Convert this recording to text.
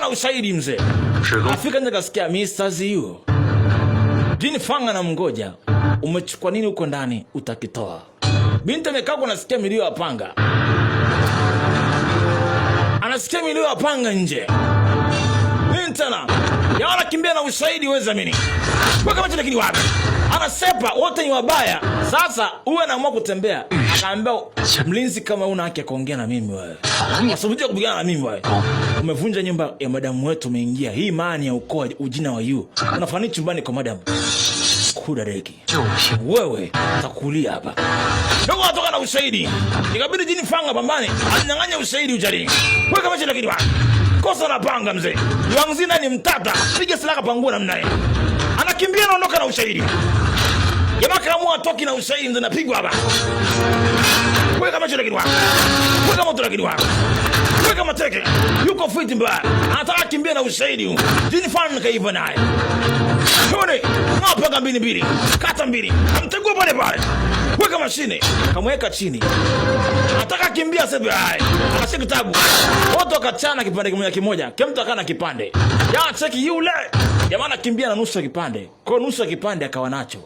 Na ushahidi mzee. 史东 Afika nje kasikia Mr. Ziu. Jini Fanga na mgoja. Umechukua nini huko ndani utakitoa. Binti amekaa huko anasikia milio ya panga. Anasikia milio ya panga nje. Nini tena? Jamaa anakimbia na ushahidi wewe zamini. Weka macho lakini wapi? Anasepa wote ni wabaya. Sasa huyu anaamua kutembea. Akaambia mlinzi, kama una haki ya kuongea na mimi wewe. Wasubiri kupigana na mimi wewe. Umevunja nyumba ya madamu wetu umeingia. Hii maana ya ukoo ujina wa yu. Unafanya nini chumbani kwa madamu? Kudareki. 就凭 Wewe takulia hapa. Ndio anatoka na ushahidi. Ikabidi jini fanga pambane, anyang'anya ushahidi ujali. Weka macho lakini wapi? Kosa na panga mzee. Yuangzina ni mtata. Piga silaha pangua namna hiyo. Anakimbia anaondoka na ushahidi. Jamaa kaamua atoki na ushahidi mzee, napigwa hapa. Weka macho lakini wapi? Weka moto lakini wapi? Weka mateke. Yuko fiti mbaya. Anataka kimbia na ushahidi huu. Jini fan kaiva naye. Tuone. Ng'oa mbili mbili. Kata mbili. Amtegua pale pale. Weka mashine. Kamweka chini. Anataka kimbia sasa hai. Akashika kitabu. Wote wakachana kipande kimoja kimoja. Kila mtu akana kipande. Jamaa cheki yule. Jamaa anakimbia na nusu ya kipande. Kwa hiyo nusu ya kipande akawa nacho.